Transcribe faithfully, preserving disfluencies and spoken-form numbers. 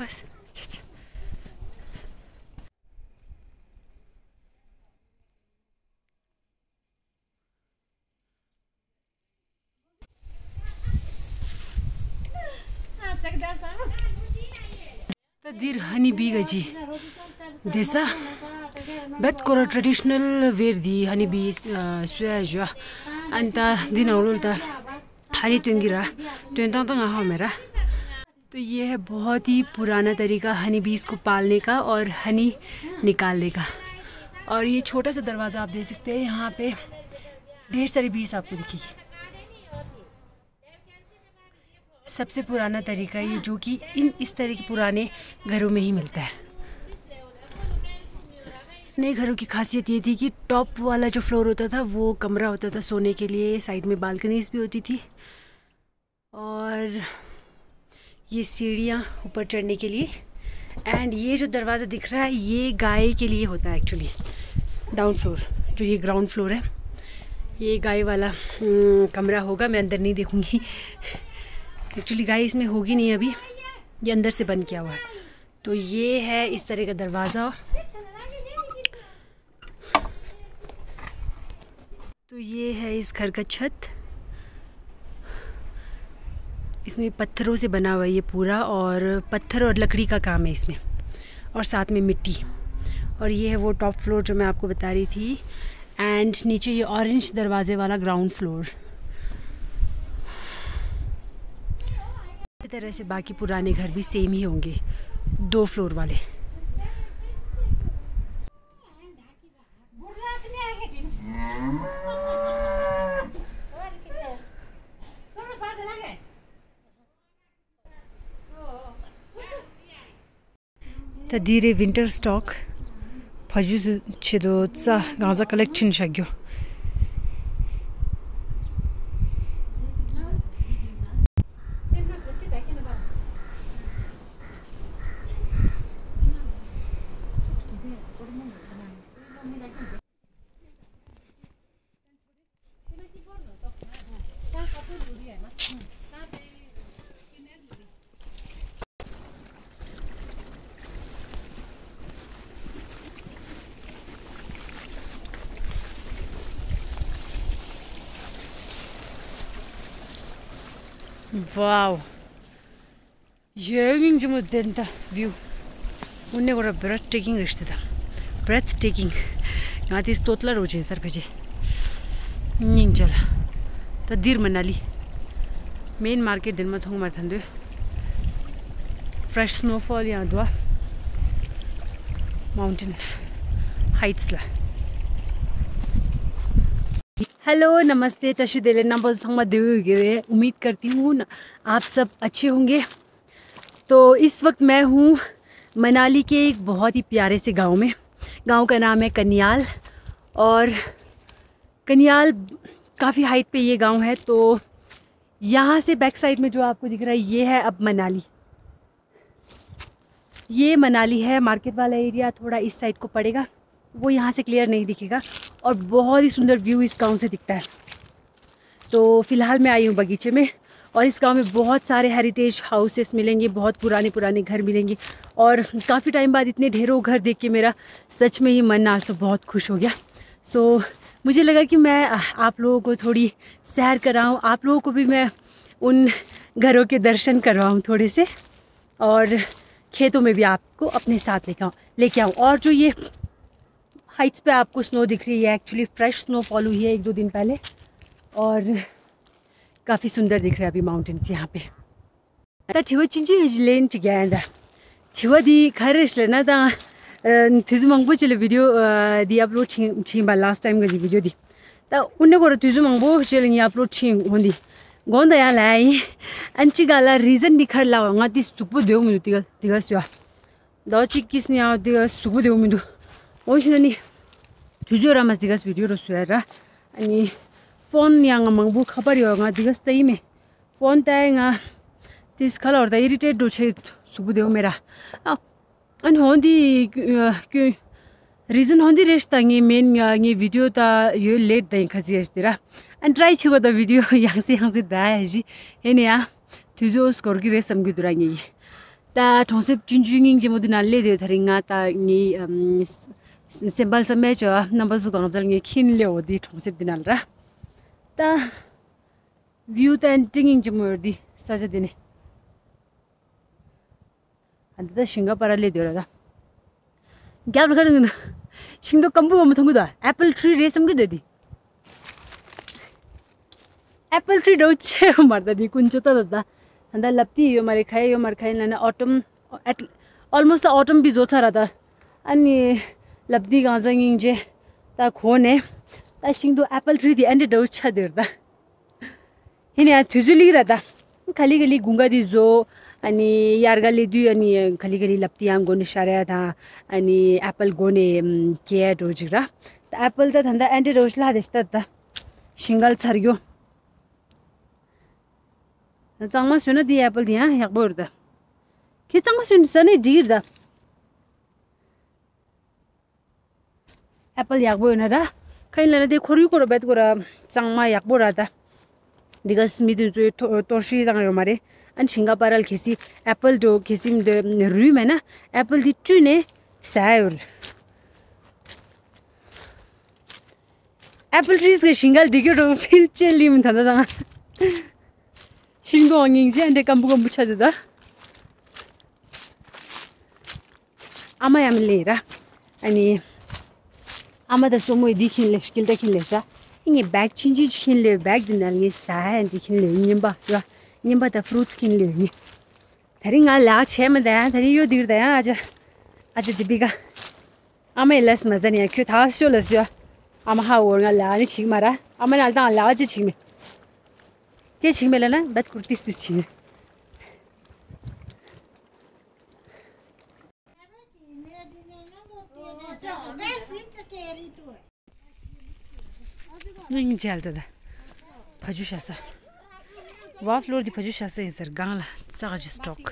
बस। अच्छा, अच्छा। ད་འདིར་ཧ་ནི་བི་ག་ཅི་བསྡད་ས། རྦད་ཁོ་ར་ཊ་རེ་ཌི་ཤ་ནལ་ཝེར་འདི་ཧ་ནི་བི་གསོལ་ཡ་ཞུ། ཨན་ད་འདི་ནང་ལོགས་ད་ཧ་ནི་སྟོན་གི་ར། སྟོན་སྟངས་ད་ང་ཧ་མེད་ར། तो ये है बहुत ही पुराना तरीका हनी बीज को पालने का और हनी निकालने का। और ये छोटा सा दरवाज़ा आप देख सकते हैं, यहाँ पे ढेर सारी बीज आपको दिखेगी। सबसे पुराना तरीका ये, जो कि इन इस तरह के पुराने घरों में ही मिलता है। नए घरों की खासियत ये थी कि टॉप वाला जो फ्लोर होता था, वो कमरा होता था सोने के लिए, साइड में बालकनीज भी होती थी। और ये सीढ़ियाँ ऊपर चढ़ने के लिए। एंड ये जो दरवाज़ा दिख रहा है, ये गाय के लिए होता है एक्चुअली। डाउन फ्लोर, जो ये ग्राउंड फ्लोर है, ये गाय वाला, हम्म, कमरा होगा। मैं अंदर नहीं देखूँगी, एक्चुअली गाय इसमें होगी नहीं अभी, ये अंदर से बंद किया हुआ है। तो ये है इस तरह का दरवाज़ा। तो ये है इस घर का छत। इसमें पत्थरों से बना हुआ है ये पूरा, और पत्थर और लकड़ी का काम है इसमें, और साथ में मिट्टी। और ये है वो टॉप फ्लोर जो मैं आपको बता रही थी। एंड नीचे ये ऑरेंज दरवाजे वाला ग्राउंड फ्लोर। इसी तरह से बाकी पुराने घर भी सेम ही होंगे, दो फ्लोर वाले। ད་འདི་རེད་ཝིན་ཊར་སི་ཊོག་ཕ་ཇུ་ཆེད་དུ་རྩྭ་གང་ཟག་ཀ་ལེག་ཤན་བྱ་རྒྱུ། Wow. ཡོད་སྙིང་རྗེ་མོ་དེ་འདྲ་བིའུ། དངོས་གནས་ཁོ་ར་breathtaking རེད་ཤི་ད། Breathtaking. ང་དེ་སྟོད་ལ་རོ་ཆེན་སར་ཕེ་ཆེ། སྙིང་རྗེ་ལ། ད་འདིར་མ་ན་ལི། མེན་མར་ཀེཊ་འདིར་མ་མཐོང་མ་ཐན་དུ། Fresh snowfall ཡང་འདུག Mountain heights ལ། हेलो नमस्ते, तशी देले नंबर संगमा देवे गिरे। उम्मीद करती हूँ ना, आप सब अच्छे होंगे। तो इस वक्त मैं हूँ मनाली के एक बहुत ही प्यारे से गांव में। गांव का नाम है कनियाल। और कनियाल काफ़ी हाइट पे ये गांव है। तो यहाँ से बैक साइड में जो आपको दिख रहा है, ये है अब मनाली। ये मनाली है, मार्केट वाला एरिया थोड़ा इस साइड को पड़ेगा, वो यहाँ से क्लियर नहीं दिखेगा। और बहुत ही सुंदर व्यू इस गांव से दिखता है। तो फिलहाल मैं आई हूँ बगीचे में, और इस गांव में बहुत सारे हेरिटेज हाउसेस मिलेंगे, बहुत पुराने पुराने घर मिलेंगे। और काफ़ी टाइम बाद इतने ढेरों घर देख के मेरा सच में ही मन आज तो बहुत खुश हो गया। सो मुझे लगा कि मैं, आ, आप लोगों को थोड़ी सैर कराऊं, आप लोगों को भी मैं उन घरों के दर्शन करवाऊं थोड़े से, और खेतों में भी आपको अपने साथ लेके आऊँ लेके आऊँ। और जो ये हाइट्स पे आपको स्नो दिख रही है, एक्चुअली फ्रेश स्नोफॉल हुई है एक दो दिन पहले, और काफ़ी सुंदर दिख रहा है अभी माउंटेन्स यहाँ पे। ད་དྲི་བ་ཆུང་ཆུང་ཞིག་ལན་ཅིག་རྒྱག་ཡིན་ད། དྲི་བ་འདི་ག་རེ་རེད་ལབ་ན་ད། ཨ། དུས་ཚོད་མང་པོ་ཅིག་ལ་བི་ཌི་ཡོ་ཨ། འདི་ཨབ་ལོཌ་བྱིན་བྱིན་པ། ལཱསི་ཊི་ཊའིམ་གི་བི་ཌི་ཡོ་འདི། ད་དབུ་ནས་སྐོར་དུས་ཚོད་མང་པོ་ཅིག་ལ་ངས་ཨབ་ལོཌ་བྱིན་འོང་འདི། དགོངས་དག་ཡང་ལ་ཡིན། ཨན་ཅི་ག་ལ་རི་ཛན་འདི་ག་རེ་ལབ་པ། ང་འདི་གཟུགས་པོ་བདེ་བོ་མི་འདུག་འདི་ག་འདི་ག་ཟེར་བ། ཟླ་བ་གཅིག་གིས་ནི་ཡང་འདི་ག་གཟུགས་པོ་བདེ་བོ་མི་འདུག་འོ་ཞིག་ན་ནི། དུས་ཚོད་ར་མ་འདི་ག་བི་ཌི་ཡོ་རོ་བཟོ་ཡ་ར། ཨ་ནི། ཕོན་ཡང་ང་མང་པོ་ཁ་པར་ཡོད། ང་འདི་ག་ལྟ་ཡི་མེད། ཕོན་ལྟ་ཡི་ང་། དེས་ཁ་ལོར་ད་ཨི་རི་ཊེཊ་འགྲོ་ཆེ་གཟུགས་པོ་བདེ་བོ་མེད་ར། ཨ། ཨ་ནི་འོ་འདི། ཨ། ཀུན། རི་ཛན་འོ་འདི་རེད་ཤི་ད། ངས་མེན་ང་ངའི་བི་ཌི་ཡོ་ད་ཡོད་ལེཊ་ད་ཡིན་ཁ་ཚི་ཡ་ཞི་དེ་ར། ཨ་ནི་ཊ་རའི་བྱེད་གོ་ད་བི་ཌི་ཡོ་ཡང་སེ་ཡང་སེ་ད་ཡ་ཞི། ཨེ་ནི་ཡ། དུས་ཚོད་འགོར་གི་རེད་བསམ་གི་འདུག་ར་ངས་ཡི། ད་གྲོང་གསེབ་ཆུང་ཆུང་སྙིང་རྗེ་མོ་འདི་ནང་སླེབས་དེ་དེ་རིང་ང་ད་ངའི་ཨམ་སེམས་པ་བསམ་མེད་ཅོ་རྣམ་པ་སུ་གང་ཚལ་ངའི་ཁྱིམ་སླེབས་འོ་འདི་གྲོང་གསེབ་འདི་ནང་ལ་ར། ད་བིའུ་ད་ཏིང་སྙིང་རྗེ་མོ་ཡོད་འདི་ས་ཆ་འདི་ནས། ཨ་འདི་ད་ཞིང་ཁ་པར་སླེབས་དེ་ར་ད། རྒྱབ་ལ་ཁ་རིང་ཤིང་ཏོག་སྐམ་པོ་བ་མོ་མཐོང་གི་འདུག་ཨེ་པལ་ཊི་རི་རེད་བསམ་གི་འདུག་འདི། ཨེ་པལ་ཊི་རི་འདྲ་བོ་ཆེ་ཡོད་མ་རེད་ད་འདི་ཀུན་སྤྱོད་ད་ད་ད། ད་ལད་ཟླ་ཡོད་མ་རེད་ག་ཡ་ཡོད་མ་རེད་ག་ཡིན་ལབ་ན་ཨོ་ཊམ་ཨེཊ་ཨོལ་མོ་སི་ཊི་ཨོ་ཊམ་བི་བཟོ་ཚར་ར་ད། ཨ་ནི་ལད་ཟླ་གང་ཟག་སྙིང་རྗེ་ད་གོ་ནས་ད་ཤིང་ཏོག་ཨེ་པལ་ཊི་རི་དེ་ཨ་འདྲ་འདྲ་བོ་ཆགས་བསྡད་རེད་ད། ཧེ་ནས་ཡང་དུས་ཚོད་ལིག་ར་ད། ག་ལི་ག་ལི་དགུན་ཁ་དེ་བཟོ། ཨ་ནི་དབྱར་ཁ་སླེབས་དུས་ཨ་ནི་ག་ལི་ག་ལི་ལད་ཟླ་ཡང་མགོ་ནས་ཤར་ཡ་དང་། ཨ་ནི་ཨེ་པལ་མགོ་ནས་ཨམ་སྐྱེ་ཡ་འགྲོ་ཅིག་ར། ད་ཨེ་པལ་ད་ད་ལྟ་ཨ་འདྲ་རོ་ཤི་ལྷག་དེ་ཤི་ད་ད། ཞིང་ཁ་ཚར་རྒྱུ། གཙང་མ་བཟོས་ན་དེ་ཨེ་པལ་དེ་ཡང་ཡག་པོ་རེད་ད། ཁྱེད་གཙང་མ་བཟོས་ནས་ཟ་ནས་འགྲིག་གི་རེད་ད། ཨེ་པལ་ཡག་པོ་ཡོད་ན་ར། ཁ་ཡིན་ལ་ན་དེ་ཁོར་ཡུག་སྐོར་བེད་སྐོར་ར་གཙང་མ་ཡག་པོ་ར་ད། འདི་ག་སི་མི་དེ་ཚོའི་གཏོར་གཏོར་བཤིག་བཏང་ཡོད་མ་རེད། ཨ་ནི་ཞིང་ཁ་པར་ལ་གལ་སྲིད་ཨེ་པལ་འགྲོ་གལ་སྲིད་འདི་རུལ་མེད་ན་ཨེ་པལ་དེ་བཀྲུས་ནས་ཟ་ཡ་ཡོད་རེད། ཨེ་པལ་ཊི་རིས་གི་ཞིང་ཁ་ལ་འདི་གི་རོ་ཕིལ་ཅན་ལིམ་ད་ད་དང་། ཤིང་སྡོང་སྙིང་རྗེ་འདྲ་སྐམ་པོ་སྐམ་པོ་ཆགས་འདུག་ད། ཨ་མ་ཡ་མི་ལེ་ར། ཨ་ནི། ཨ་མ་ད་སོ་མོ་ཡི་འདི་ཁྱིན་ལེ་ཤ་ཀིལ་ད་ཁྱིན་ལེ་ཤ། ངས་བེག་ཆུང་ཆུང་ཅིག་ཁྱིན་ལེ་བེག་འདི་ནང་ངས་ཟ་ཡ་འདི་ཁྱིན་ལེ་རྙིང་པ་ར། རྙིང་པ་ད་ཕུ་རུ་ཊི་ཁྱིན་ལེ་ནི། ད་རིང་ང་ལག་བྱས་མ་ད་ཡང་ད་རིང་གཡོ་འདིར་ད་ཡང་ཨ་ཅག་ཨ་ཅག་དི་པི་ཀ་ཨ་མའི་ལས་མ་ཟ་ནི་ཡ་ཁྱོད་ད་ཤོ་ལ་ཤོ། ཨ་མ་ཧ་འོར་ང་ལ་ནི་ཆིག་མ་ར། ཨ་མ་ན་ལ་དང་ལ་ཅི་ཆིག་མེ། ཅི་ཆིག་མེ་ལ་ན་བད་ཀུར་ཏིས་ཏིས་ཆིག་མེ། ངའི་མཇལ་ཏེ་ད། བ་ཇུ་བཤའ་ས། བ་ཕློར་འདི་བ་ཇུ་བཤའ་ས་ཡིན་ཟེར་སྒང་ལ་ས་ག་ཇི་སི་ཊོག